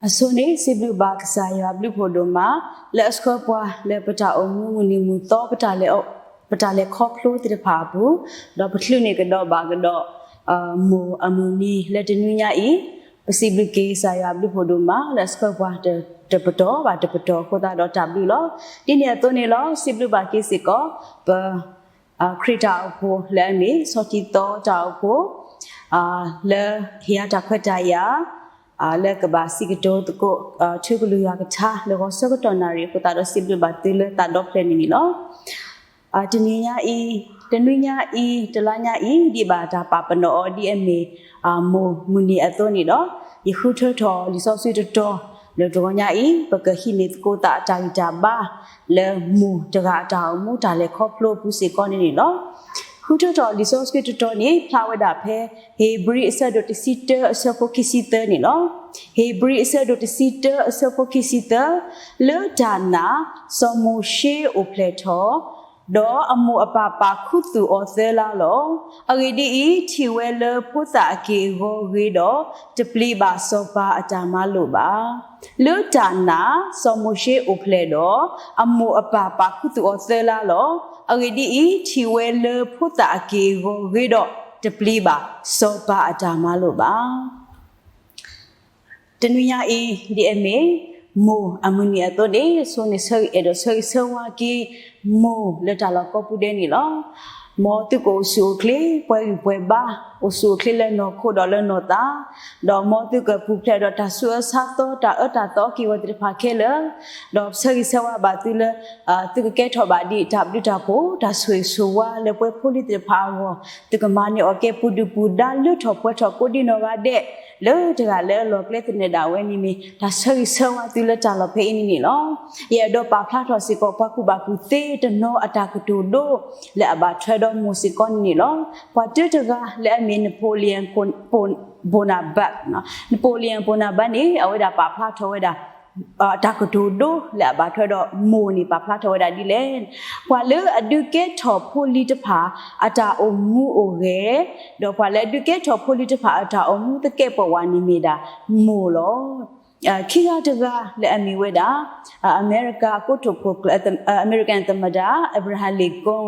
အဆိန့ၣ် စံးဘျုးဘၣ်ကစၢ်ယွၤဘျုးဖှိၣ်ဒိၣ်မး လၢအဆှၢပှၤလၢပတၢ်အိၣ်မူမုၢ်နံၤမုၢ်သီ ပတၢ်လဲၤခီဖျိသ့ၣ်တဖၣ်အပူၤ, ဒီးပချုးန့ၢ်ကဒီးဘၣ်ကဒီး မိၢ်အမုၢ်နံၤလၢတနွံညါအံၤ, ပစံးဘျုးက့ၤကစၢ်ယွၤဘျုးဖှိၣ်ဒိၣ်မး လၢအဆှၢပှၤတပတီၢ်ဘၣ်တပတီၢ်အဃိသတးဒီးတၢ်ဘျုးလီၤ. ဒ်န့ၣ်အသိးန့ၣ်လီၤ စံးဘျုးဘၣ်က့ၤစ့ၢ်ကီး ပ ခရံာ်တၢ်အိၣ်ဖှိၣ်လၢအမ့ၢ် ဆီထံသီတၢ်အိၣ်ဖှိၣ် လၢဟ့ၣ်ယၤတၢ်ခွဲးတၢ်ယာ် လၢကဘၣ်စံးကတိၤသကိး ထံကလုၢ်ယွၤကထါ လၢဂီၤဆၢကတီၢ်နၣ်ရံၣ်အဃိသတးဒီး စံးဘျုးဘၣ်သုလၢသးဒီဖျၢၣ်န့ၣ်န့ၣ်လီၤ. တနွံညါအံၤ, တနွံညါအံၤ တလါညါအံၤ ဒ်ဘၣ်တၢ်ပာ်ပနီၣ်အီၤဒ်အမ့ၢ် မိၢ်မုၢ်နံၤအသိးန့ၣ်ဒီး ယဃုထၢထီၣ်လံာ်စီဆှံတတီၤ လၢတဂီၤညါအံၤ ပကဟံးန့ၢ်သကိးသးအတၢ်ဂံၢ်တၢ်ဘါ လၢမိၢ်တဂၤအတၢ်အိၣ်မူတၢ်လဲၤခီဖျိအပူၤစ့ၢ်ကီးန့ၣ်န့ၣ်လီၤ. ဃုထၢထီၣ်လံာ်စီဆှံတတီၤန့ၣ် ဖျါဝဲဒၣ်ဖဲ ဧ့ၤဘြံၤအဆၢဒိၣ်တဆံတၢအဆၢဖိခံဆံသၢန့ၣ်လီၤ. ဧ့ၤဘြံၤအဆၢဒိၣ်တဆံတၢအဆၢဖိခံဆံသၢ, လၢတၢ်နာ် စီၤမိၤၡ့အိၣ်ဖျဲၣ်ထီၣ် ဒီးအမိၢ်အပၢ်ပာ်ခူသူၣ်အီၤသၢလါလီၤ. အဂ့ၢ်ဒ်အံၤ, ထံၣ်ဝဲလၢဖိသၣ်အက့ၢ်အဂီၤဂ့ၤဒီး တပျံၤဘၣ်စီၤပၤအတၢ်မၤလိာ်ဘၣ်. လၢတၢ်နာ် စီၤမိၤၡ့အိၣ်ဖျဲၣ်ဒီး အမိၢ်အပၢ်ပာ်ခူသူၣ်အီၤသၢလါလီၤ. အဂ့ၢ်ဒ်အံၤ, ထံၣ်ဝဲလၢဖိသၣ်အက့ၢ်အဂီၤဂ့ၤဒီး တပျံၤဘၣ်စီၤပၤအတၢ်မၤလိာ်ဘၣ်. တနွံညါအံၤ ဒ်အမ့ၢ် မိၢ်အမုၢ်နံၤအသိးန့ၣ် ဆိန့ၣ်ဆၢဂ့ၤ အဲၣ်ဒိးဆၢဂ့ၤဆၢဝါက့ၤ မိၢ်လၢတၢ်လီၢ်ကိးပူၤဒဲးန့ၣ်လီၤ. မ်သုကအိၣ်ဆူၣ်အိၣ်ချ့ ပှဲၤဂံၢ်ပှဲၤဘါ, အိၣ်ဆူၣ်အိၣ်ချ့လၢနီၢ်ခိဒီးလၢနီၢ်သး, ဒီးမ်သုကပူၤဖျဲးဒီးတၢ်ဆူးအၢဆါသီ တၢ်အၢတၢ်သီက့ၤဝဲသ့ၣ်တဖၣ်ခဲလၢာ်, ဒီးဆၢဂ့ၤဆၢဝါဘၣ်သုလၢ သုကကဲထီၣ်ဘၣ်ဒံးတၢ်ဘျုးတၢ်ဖှိၣ် တၢ်ဆိၣ်ဂ့ၤဆိၣ်ဝါလၢပှဲၤဖိလံၤသ့ၣ်တဖၣ်အဂီၢ်, သုကမၤန့ၢ်အီၣ်ကဲပူၤဒုၣ်ပူၤဒါ လုၢ်ထီၣ်ပှဲၤထီၣ်ကိးဒံနီၢ်ဂၤဒဲး, လၢတဂၤလၢအလီၢ်ကျဲသနၢၣ်ဒၣ်ဝဲန့ၣ်မ့ၢ် တၢ်ဆၢဂ့ၤဆၢဝါသုလၢတၢ်လီၢ်ဖဲအံၤန့ၣ်န့ၣ်လီၤ. ယအဲၣ်ဒိးပာ်ဖျါထီၣ်စ့ၢ်ကီး ပှၤကူၣ်ဘၣ်ကူၣ်သ့တနီၤအတၢ်ကတိၤဒိ လၢအဘၣ်ထွဲဒီးမိၢ်စ့ၢ်ကီးန့ၣ်န့ၣ်လီၤ. ပှၤတၢတဂၤလၢအမ့ၢ် Napoleon Bonaparte, Napoleon Bonaparte န့ၣ် အဝဲဒၣ်ပာ်ဖျါထီၣ်ဝဲဒၣ် တၢ်ကတိၤဒိလၢအဘၣ်ထွဲဒီးမိၢ်န့ၣ် ပာ်ဖျါထီၣ်ဝဲဒၣ်ဒ်လဲၣ်. ပှၤလၢအဒုးကဲထီၣ်ဖိလံၤတဖၣ်အတၢ်အိၣ်မူအိၣ်ဂဲၤ, ဒီးပှၤလၢအဒုးကဲထီၣ်ဖိလံၤတဖၣ်အတၢ်အိၣ်မူသကဲးပဝးန့ၣ်မ့ၢ်ဒၣ်မိၢ်လီၤ. ခံဂၤတဂၤလၢအမ့ၢ်ဝဲဒၣ် အမဲရကၤကိတိာ်ခိၣ်ကျၢၢ် အမဲရကၤသမ္မတ Abraham Lincoln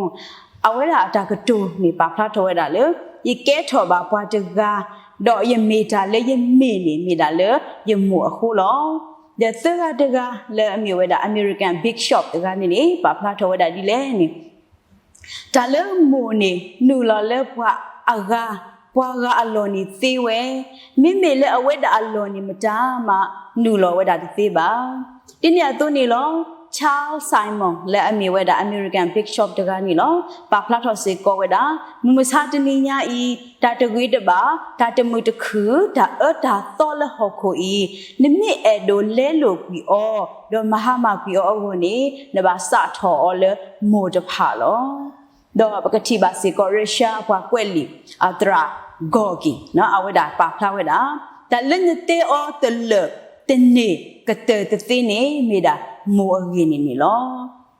အဝဲဒၣ်အတၢ်ကတိၤန့ၣ် ပာ်ဖျါထီၣ်ဝဲဒၣ်လၢ ယကဲထီၣ်ဘၣ်ပှၤတဂၤ ဒီးယမ့ၢ်တၢ်လၢယမ့ၢ်န့ၣ် မ့ၢ်ဒၣ်လၢယမိၢ်အဃိလီၤ. ဒီးသၢဂၤတဂၤလၢအမ့ၢ်ဝဲဒၣ် American Bishop တဂၤန့ၣ်န့ၣ် ပာ်ဖျါထီၣ်ဝဲဒၣ်ဒ်လဲၣ်န့ၣ် တၢ်လၢမိၢ်န့ၣ် နုာ်လီၤလၢပှၤအဂၤ, ပှၤဂၤအလီၢ်န့ၣ်သ့ဝဲ, မ့မ့ၢ်လၢအဝဲဒၣ်အလီၢ်န့ၣ်မတၤမး နုာ်လီၤဝဲဒၣ်တသ့ဘၣ်. ဒ်န့ၣ်အသိးန့ၣ်လီၤ, Charles Simon လၢအမ့ၢ်ဝဲဒၣ် American Bishop တဂၤန့ၣ်လီၤ, ပာ်ဖျါထီၣ်စ့ၢ်ကီးဝဲဒၣ် မုၢ်မဆါတနံၤညါအံၤ တၢ်တဂ့ၤတဘၣ်, တၢ်တမုာ်တခုၣ်, တၢ်အၢတၢ်သီလၢဟီၣ်ခိၣ်အံၤ, နမ့ၢ်အဲၣ်ဒိးလဲလိာ်ကွံာ်အီၤ, ဒီးမၤဟါမၢ်ကွံာ်အီၤအဂီၢ်န့ၣ် နဘၣ်စးထီၣ်အီၤလၢမိၢ်တဖၣ်လီၤ. ဒီးပကထံၣ်ဘၣ်စ့ၢ်ကီး ရၢရှါပှၤကွဲးလံာ် သရၣ် Gorky အဝဲဒၣ်ပာ်ဖျါဝဲဒၣ် တၢ်လၢနတဲအီၤတလၢာ်တန့ၢ်ကတၢၢ်တသ့န့ၣ် မ့ၢ်ဒၣ်မိၢ်အဂ့ၢ်န့ၣ်န့ၣ်လီၤ.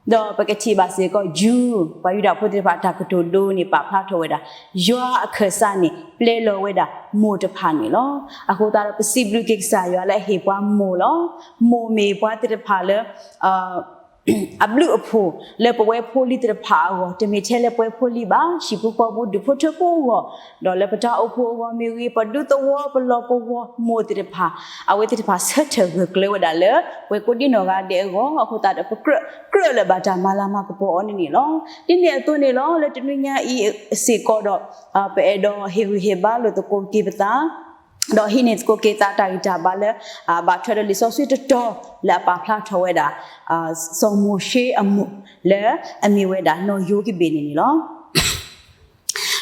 ဒီးပကထံၣ်ဘၣ်စ့ၢ်ကီး Jew ပှၤယူဒၤဖိသ့ၣ်တဖၣ်တၢ်ကတိၤဒိန့ၣ် ပာ်ဖျါထီၣ်ဝဲဒၣ် ယွၤအခၢၣ်စးန့ၣ် ပျဲလီၤဝဲဒၣ်မိၢ်တဖၣ်န့ၣ်လီၤ. အဃိသတးဒီး ပစံးဘျုးက့ၤကစၢ်ယွၤလၢအဟ့ၣ်ပှၤမိၢ်လီၤ. မိၢ်မ့ၢ်ပှၤသ့ၣ်တဖၣ်လၢ အဘျုးအဖှိၣ်လၢပဝဲဖိလံၤသ့ၣ်တဖၣ်အဂီၢ် တမ့ၢ်ထဲလၢပဝဲဖိလံၤဘၣ်, ဟံၣ်ဖိဃီဖိ ဒူၣ်ဖိထၢဖိအဂီၢ်, ဒီးလၢပတၢ်အိၣ်ဖှိၣ်အဂီၢ်မ့ၢ်ဂ့ၤ, ပဒူသဝီပလီၢ်ကဝီၤမိၢ်သ့ၣ်တဖၣ်, အဝဲသ့ၣ်တဖၣ်ဆၢထၢၣ်ဂၢၢ်ကျၢၤဝဲဒၣ်လၢ ပဝဲကိးဒံနီၢ်ဂၤဒဲးအဂီၢ်, အဃိသတးဒီး ပကြၢးကြၢးလၢၤဘၣ်တၢ်မၤလၤမၤကပီၤအီၤန့ၣ်န့ၣ်လီၤ. ဒ်န့ၣ်အသိးန့ၣ်လီၤ, လၢတနွံညါအံၤစ့ၢ်ကီးဒီး ပအဲၣ်ဒိးဟ့ၣ်ဂံၢ်ဟ့ၣ်ဘါလိာ်သကိးက့ၤပသး ဒီးဟံးန့ၢ်သကိးက့ၤသးတၢ်ဂံၢ်တၢ်ဘါလၢ ဘၣ်ထွဲဒီးလံာ်စီဆှံတတီၤလၢအပာ်ဖျါထီၣ်ဝဲဒၣ် စီၤမိၤၡ့အမိၢ် လၢအမ့ၢ်ဝဲဒၣ်နီၢ်ယိၤကဘ့ၣ်န့ၣ်န့ၣ်လီၤ.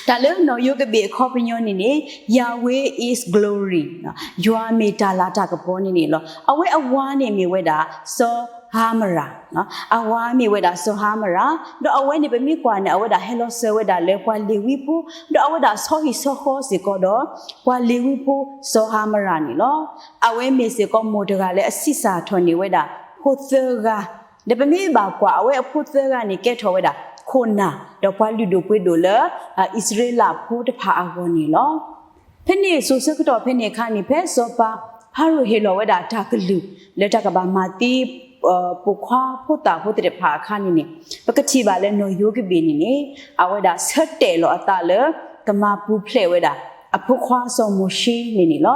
တၢ်လၢနီၢ်ယိၤကဘ့ၣ်အခီပညီန့ၣ်န့ၣ် Yahweh is glory, ယွၤမ့ၢ်တၢ်လၤတၢ်ကပီၤန့ၣ်န့ၣ်လီၤ. အဝဲအဝၤန့ၣ်မ့ၢ်ဝဲဒၣ် စီၤဟါမရၤ အဝၤမ့ၢ်ဝဲဒၣ်စီၤဟါမရၤ, ဒီးအဝဲန့ၣ်ပမ့ၢ်ကွၢ်န့ၣ် အဝဲဒၣ်ဟဲလီၤစၢၤဝဲဒၣ်လၢပှၤလ့ၤဝံဖိ, ဒီးအဝဲဒၣ်ဆီဟံၣ်ဆီဃီစ့ၢ်ကီးဒီး ပှၤလ့ၤဝံဖိစီၤဟါမရၤန့ၣ်လီၤ. အဝဲမ့ၢ်စ့ၢ်ကီးမိၢ်တဂၤလၢအဆံးစၢ်ထီၣ်န့ၢ်ဝဲဒၣ်ဖိသၢဂၤ, ဒီးပမ့ၢ်ဘၣ်ကွၢ်အဝဲအဖိသၢဂၤန့ၣ် ကဲထီၣ်ဝဲဒၣ်ခိၣ်နၢ် ဒီးပှၤလုၢ်ဒိၣ်ပှ့ၤဒိၣ်လၢ အံၣ်စရ့လးဖိတဖၣ်အဂီၢ်န့ၣ်လီၤ. ဖဲန့ၣ်စိၤဆၢကတီၢ်ဖဲန့ၣ်အခါန့ၣ် ဖဲစီၤပၤ ဖၤရိၤဟ့ၣ်လီၤဝဲဒၣ်တၢ်ကလုၢ် လၢတၢ်ကဘၣ်မၤသံ ပိာ်ခွါဖိသၣ်ဖိသ့ၣ်တဖၣ်အခါန့ၣ်န့ၣ် ပကထံၣ်ဘၣ်လၢနီၢ်ယိၤကဘ့ၣ်န့ၣ်န့ၣ် အဝဲဒၣ်ဆၢတဲာ်လီၤအသးလၢ ကမၤပူၤဖျဲးဝဲဒၣ် အဖိခွါစီၤမိၤၡ့န့ၣ်န့ၣ်လီၤ.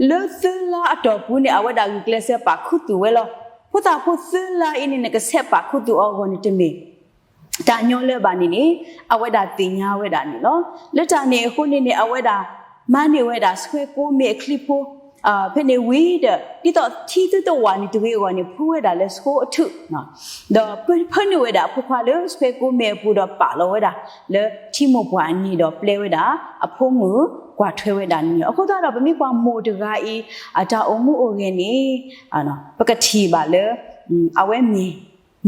လၢသၢလါအတီၢ်ပူၤန့ၣ် အဝဲဒၣ်ဂုာ်ကျဲးစၢးပာ်ခူသူၣ်ဝဲလီၤ. ဖိသၣ်ဖိသၢလါအံၤန့ၣ်န့ၣ် ကဆဲးပာ်ခူသူၣ်အီၤအဂီၢ်န့ၣ်တမ့ၢ် တၢ်ညီလၢၤဘၣ်န့ၣ်န့ၣ် အဝဲဒၣ်သ့ၣ်ညါဝဲဒၣ်န့ၣ်လီၤ. လၢတၢ်န့ၣ်အဃိန့ၣ်န့ၣ် အဝဲဒၣ် မၤန့ၢ်ဝဲဒၣ်ဆှၢကိးမ့ၢ်အချံဖိ ဖဲန့ၣ်ဝံၤဒီး ဒ်သိးထံသုတဝၢ်န့ၣ်တဂ့ၤအဂီၢ်န့ၣ် ဖုဝဲဒၣ်လၢဆှိအထူၣ် ဒီးဖၢနုာ်ဝဲဒၣ်အဖိခွါလၢဆှၢကိးမ့ၢ်အပူၤဒီးပာ်လီၤဝဲဒၣ် လၢထံမိၢ်ပှၢ်အနံၤဒီးပျဲဝဲဒၣ် အဖိမုၣ်ကွၢ်ထွဲဝဲဒၣ်န့ၣ်လီၤ. အဃိသတးဒီး ပမ့ၢ်ကွၢ်မိၢ်တဂၤအံၤ အတၢ်အိၣ်မူအိၣ်ဂဲၤန့ၣ် ပကထံၣ်ဘၣ်လၢ အဝဲမ့ၢ်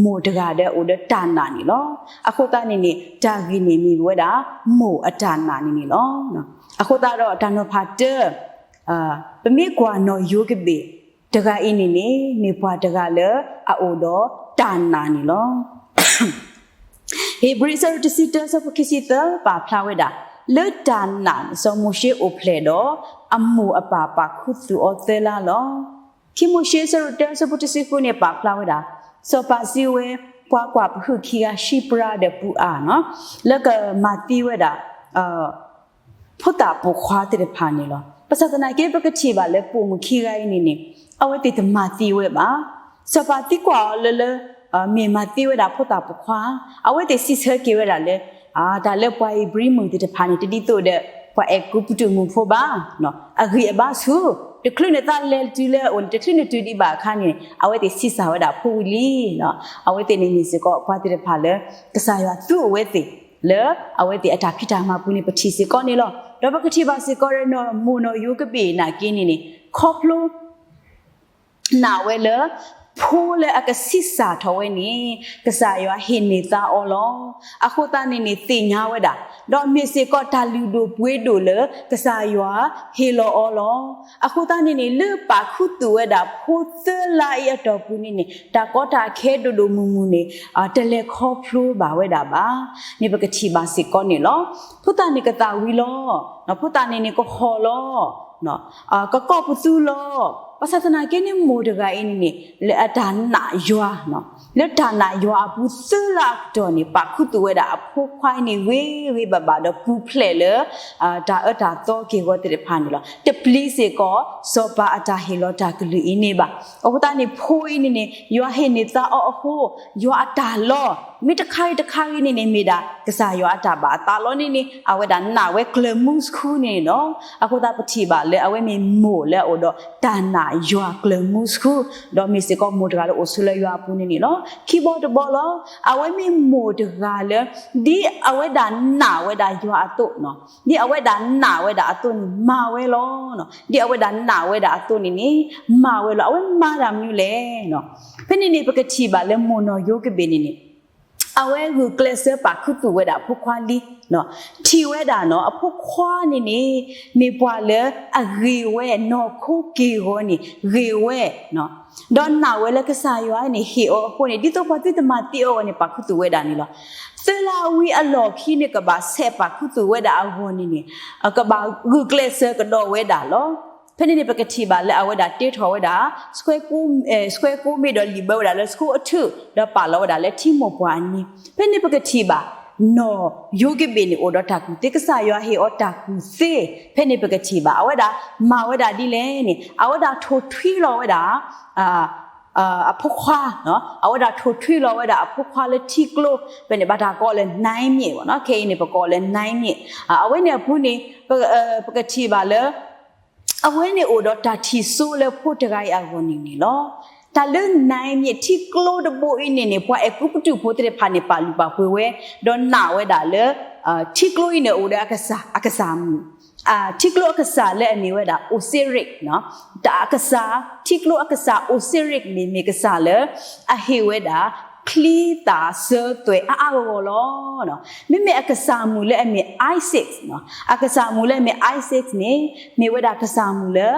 မိၢ်တဂၤဒီးအိၣ်ဒီးတၢ်နာ်န့ၣ်လီၤ. အဃိသတးန့ၣ်န့ၣ် တၢ်ဂ့ၢ်န့ၣ်မ့ၢ်ဝဲဒၣ် မိၢ်အတၢ်နာ်န့ၣ်န့ၣ်လီၤ. အဃိသတးဒီးတၢ်နီၤဖးတၢ ပမ့ၢ်ကွၢ်နီၢ်ယိၤကဘ့ၣ် တဂၤအံၤန့ၣ်န့ၣ် မ့ၢ်ပှၤတဂၤလၢအအိၣ်ဒီးတၢ်နာ်န့ၣ်လီၤ. ဧ့ၤဘြံၤအဆၢဒိၣ်တဆံတၢ အဆၢဖိခံဆံသၢ ပာ်ဖျါဝဲဒၣ် လၢတၢ်နာ်န့ၣ် စီၤမိၤၡ့အိၣ်ဖျဲၣ်ဒီး အမိၢ်အပၢ်ပာ်ခူသူၣ်အီၤသၢလါလီၤ. ခံမိၤၡ့အဆၢဒိၣ်တၢ အဆၢဖိတဆံဃုန့ၣ် ပာ်ဖျါဝဲဒၣ် စီၤပၤစံးဝဲ ပှၤကွၢ်ပဟုးခံဂၤ ၡံပြါဒီးပူအၤ လၢကမၤသံဝဲဒၣ် ဖိသၣ်ပိာ်ခွါသ့ၣ်တဖၣ်န့ၣ်လီၤ. ဘၣ်ဆၣ်သနာ်က့ ပကထံၣ်ဘၣ်လၢပိာ်မုၣ်ခံဂၤအံၤန့ၣ်န့ၣ် အဝဲသ့ၣ်တမၤသံဝဲဘၣ်. စီၤပၤသံကွၢ်အီၤလၢလၢ မ့ၢ်မၤသံဝဲဒၣ်ဖိသၣ်ပိာ်ခွါ, အဝဲသ့ၣ်စံးဆၢက့ၤဝဲဒၣ်လၢ တၢ်လၢပှၤဧ့ၤဘြံၤမုၣ်သ့ၣ်တဖၣ်န့ၣ် တဒ်သိးဒီး ပှၤအဲၤကူပတူးမုၣ်ဖိဘၣ်. အဂံၢ်အဘါဆူၣ်, တချုးန့ၣ်သးလဲၤတုၤလၢအအိၣ်န့ၣ် တချုးန့ၣ်တုၤဒံးဘၣ်အခါန့ၣ် အဝဲသ့ၣ်ဆံးစၢ်ဝဲဒၣ်ဖိဝံၤလံ. အဝဲသ့ၣ်န့ၣ်မ့ၢ်စ့ၢ်ကီးပှၤသ့ၣ်တဖၣ်လၢ ကစၢ်ယွၤသူအဝဲသ့ၣ် လၢအဝဲသ့ၣ်အတၢ်ဖံးတၢ်မၤပူၤန့ၣ် ပထံၣ်စ့ၢ်ကီးန့ၣ်လီၤ. ဒီးပကထံၣ်ဘၣ်စ့ၢ်ကီးဒီး မိၢ်နီၢ်ယိၤကဘ့ၣ်နာ်က့န့ၣ်န့ၣ် ခီဖျိ နာ်ဝဲလၢ ဖိလၢအကဆံးစၢ်ထီၣ်ဝဲန့ၣ် ကစၢ်ယွၤဟ့ၣ်န့ၢ်သါအီၤလီၤ. အဃိသတးန့ၣ်န့ၣ် သ့ၣ်ညါဝဲဒၣ်, ဒီးမ့ၢ်စ့ၢ်ကီးတၢ်လုၢ်ဒိၣ်ပှ့ၤဒိၣ်လၢ ကစၢ်ယွၤဟ့ၣ်လီၤအီၤလီၤ. အဃိသတးန့ၣ်န့ၣ် လၢပာ်ခူသူၣ်ဝဲဒၣ်ဖိသၢလါအံၤအတီၢ်ပူၤန့ၣ်န့ၣ် တၢ်ကီတၢ်ခဲဒိၣ်ဒိၣ်မုၢ်မုၢ်န့ၣ် တလဲၤခီဖျိဘၣ်ဝဲဒၣ်ဘၣ်. န့ၣ်ပကထံၣ်ဘၣ်စ့ၢ်ကီးန့ၣ်လီၤ. ဖိသၣ်န့ၣ်ကသၣ်ဝံၤလီၤ. ဖိသၣ်န့ၣ်န့ၣ်ကဟီၣ်လီၤ. ကကိာ်ပသူလီၤ. ဘၣ်ဆၣ်သနာ်က့န့ၣ် မိၢ်တဂၤအံၤန့ၣ်န့ၣ် လၢအတၢ်နာ်ယွၤ, လၢတၢ်နာ်ယွၤအပူၤသၢလါအကတီၢ်န့ၣ် ပာ်ခူသူၣ်ဝဲဒၣ်အဖိခွါအံၤန့ၣ် ဂ့ၤဂ့ၤဘၣ်ဘၣ်ဒီးပူၤဖျဲးလၢ တၢ်အၢတၢ်သီက့ၢ်ဂီၤသ့ၣ်တဖၣ်န့ၣ်လီၤ. တပျံၤစ့ၢ်ကီး စီၤပၤအတၢ်ဟ့ၣ်လီၤတၢ်ကလုၢ်အံၤန့ၣ်ဘၣ်. အဃိသတးန့ၣ် ဖိအံၤန့ၣ်န့ၣ် ယွၤဟ့ၣ်န့ၢ်သါအီၤအဃိ ယွၤအတၢ်လီၤ, မ့ၢ်တခါဂ့ၤတခါဂ့ၤန့ၣ်န့ၣ် မ့ၢ်ဒၣ်ကစၢ်ယွၤအတၢ်ဘၣ်အသးလီၤန့ၣ်န့ၣ် အဝဲဒၣ်နာ်ဝဲကျၢၤမူဆူန့ၣ်လီၤ. အဃိသတးပထံၣ်ဘၣ်လၢအဝဲမ့ၢ်မိၢ်လၢအအိၣ်ဒီးတၢ်နာ်ယွၤကျၢၤမူဆူ, ဒီးမ့ၢ်စ့ၢ်ကီးမိၢ်တဂၤလၢအိၣ်ဆိးလၢယွၤအပူၤန့ၣ်န့ၣ်လီၤ. ခံဘီတဘီလီၤ. အဝဲမ့ၢ်မိၢ်တဂၤလၢ ဒ်အဝဲဒၣ်နာ်ဝဲဒၣ်ယွၤအသိး, ဒ်အဝဲဒၣ်နာ်ဝဲဒၣ်အသိးန့ၣ် မၤဝဲလီၤ. ဒ်အဝဲဒၣ်နာ်ဝဲဒၣ်အသိးန့ၣ်န့ၣ် မၤဝဲလီၤ. အဝဲမၤတၢ်မနုၤလဲၣ်. ဖဲန့ၣ်န့ၣ် ပကထံၣ်ဘၣ်လၢမိၢ်နီၢ်ယိၤကဘ့ၣ်န့ၣ်န့ၣ် အဝဲဂုာ်ကျဲးစၢးပာ်ခူသူၣ်ဝဲဒၣ်အဖိခွါလံ. ထံၣ်ဝဲဒၣ်နီၤ အဖိခွါန့ၣ်န့ၣ် မ့ၢ်ပှၤလၢအဂ့ၤဝဲ နီၢ်ခိက့ၢ်ဂီၤန့ၣ် ဂ့ၤဝဲ, ဒီးနာ်ဝဲလၢကစၢ်ယွၤန့ၣ်ဟ့ၣ်အီၤအဃိန့ၣ် ဒ်သိးပှၤသုတမၤသံအီၤအဂီၢ်န့ၣ် ပာ်ခူသူၣ်ဝဲဒၣ်န့ၣ်လီၤ. သၢလါဝံၤအလီၢ်ခံန့ၣ် ကဘၣ်ဆဲးပာ်ခူသူၣ်ဝဲဒၣ်အဂီၢ်န့ၣ်န့ၣ် ကဘၣ်ဂုာ်ကျဲးစၢးကဒီးဝဲဒၣ်လီၤ. ဖဲန့ၣ်န့ၣ် ပကထံၣ်ဘၣ်လၢအဝဲဒၣ်တ့ထီၣ်ဝဲဒၣ် ဆှၢကိးမ့ၢ်ဒီးလံာ်ဘၢဝဲဒၣ်လၢဆှိအထူၣ် ဒီးပာ်လီၤဝဲဒၣ်လၢထံမိၢ်ပှၢ်အနံၤ. ဖဲန့ၣ်ပကထံၣ်ဘၣ် နီၢ်ယိၤကဘ့ၣ်န့ၣ်အိၣ်ဒီးတၢ်ကူၣ်သ့, ကစၢ်ယွၤဟ့ၣ်အီၤတၢ်ကူၣ်သ့. ဖဲန့ၣ်ပကထံၣ်ဘၣ် အဝဲဒၣ်မၤဝဲဒၣ်ဒ်လဲၣ်န့ၣ် အဝဲဒၣ်ထိၣ်ထွံလီၤဝဲဒၣ် အဖိခွါ, အဝဲဒၣ်ထိၣ်ထွံလီၤဝဲဒၣ်အဖိခွါလၢထံကျိ, ဖဲန့ၣ်ဘၣ်တၢ်ကိးလၢ နၢမ့ၣ် ဘၣ်နီၤ, ခဲအံၤန့ၣ် ပကိးလၢ နၢမ့ၣ်. အဝဲန့ၣ်အပူၤန့ၣ် ပကထံၣ်ဘၣ်လၢ အဝဲန့ၣ်အိၣ်ဒီးတၢ်ထံၣ်စိလၢဖိတဂၤအံၤအဂီၢ်န့ၣ်န့ၣ်လီၤ. တၢ်လၢ နၢမ့ၣ် ထံကျိတဘိအံၤန့ၣ်န့ၣ် ပှၤအဲၤကူပတူးဖိသ့ၣ်တဖၣ်န့ၣ် ပာ်လုၢ်ပာ်ပှ့ၤဝဲ, ဒီးနာ်ဝဲဒၣ်လၢ ထံကျိအံၤန့ၣ်အိၣ်ဒီးအကစၢ်, အကစၢ်မုၣ် ထံကျိအကစၢ်လၢအမ့ၢ်ဝဲဒၣ် Osiris, တၢ်အကစၢ်, ထံကျိအကစၢ် Osiris န့ၣ် မ့ၢ်ကစၢ်လၢ အဟ့ၣ်ဝဲဒၣ် ချံသၣ်စၢသွဲၣ်အါအါဂီၢ်ဂီၢ်လီၤ. မ့မ့ၢ်အကစၢ်မုၣ်လၢအမ့ၢ် Isis, အကစၢ်မုၣ်လၢအမ့ၢ် Isis န့ၣ် မ့ၢ်ဝဲဒၣ်ကစၢ်မုၣ်လၢ